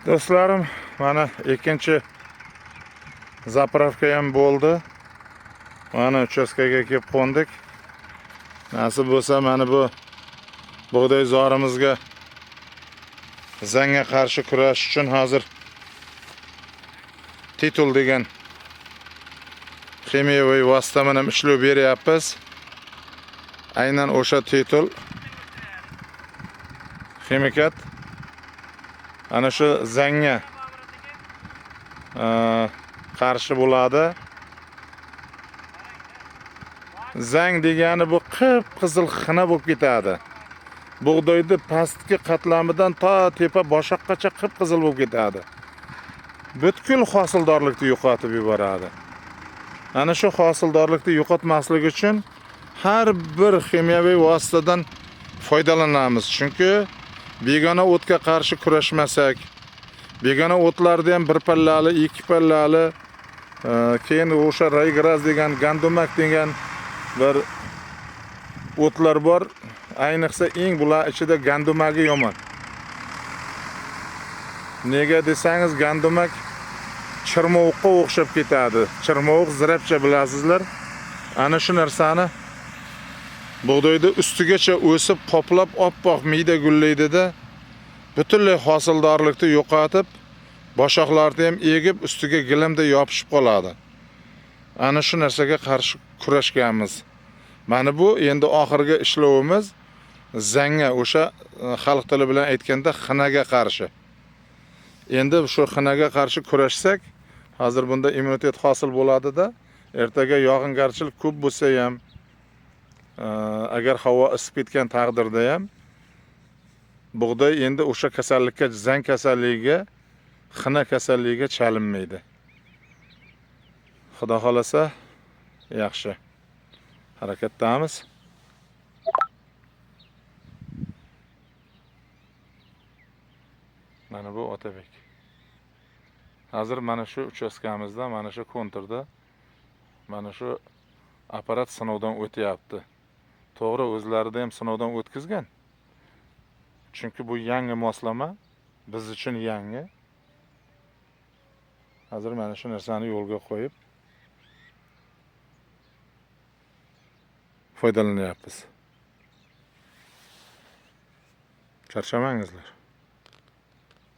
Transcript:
Do'stlarim, mana ikkinchi заправка ham bo'ldi. Mana uchastkaga kelib qo'ndik. Nasib bo'lsa, mana bu bug'doyzorimizga zangga qarshi kurashish uchun hozir Titul degan ximiyaviy vosita bilan ishlov beryapmiz. Aynan o'sha Titul ximikat ana shu zangga qarshi bo'ladi. Zang degani bu qip-qizil xina bo'lib ketadi. Bug'doyni pastki qatlamidan to tepa boshoqqacha qip-qizil bo'lib ketadi. Butkul hosildorlikni yo'qotib yuboradi. Ana shu hosildorlikni yo'qotmaslik uchun har bir ximiyaviy vositadan foydalanamiz. Chunki begona o'tga qarshi kurashmasak, begona o'tlarni ham bir pallali, ikki pallali, keyin o'sha raygras degan, gandumak degan bir o'tlar bor. Ayniqsa eng bular ichida gandumagi yomon. Nega desangiz, gandumak chirmovuqqa o'xshab ketadi. Chirmovuq zirapcha bilasizlar. Ana shu narsani bug'doyni ustigacha o'sib, qoplab oppoq miyda gullaydida butunlay hosildorlikni yo'qotib, boshoqlarni ham egib, ustiga gilamda yopishib qoladi. Ana shu narsaga qarshi kurashganmiz. Mana bu endi oxirgi ishlovimiz zangga, o'sha xalq tili bilan aytganda xinaga qarshi. Endi shu xinaga qarshi kurashsak, hozir bunda immunitet hosil bo'ladida, ertaga yog'ingarchilik ko'p bo'lsa ham, agar havo isib ketgan taqdirda ham bug'doy endi o'sha kasallikka, zang kasalligiga, xina kasalligiga chalinmaydi. Xudo xolasa yaxshi harakatdamiz. Mana bu Otabek. Hozir mana shu uchastkamizda, mana shu konturda mana shu apparat sinovdan o'tyapti. To'g'ri, o'zlarida ham sinovdan o'tkazgan. Chunki bu yangi moslama, biz uchun yangi. Hozir mana shu narsani yo'lga qo'yib foydalanyapmiz. Charchamangizlar.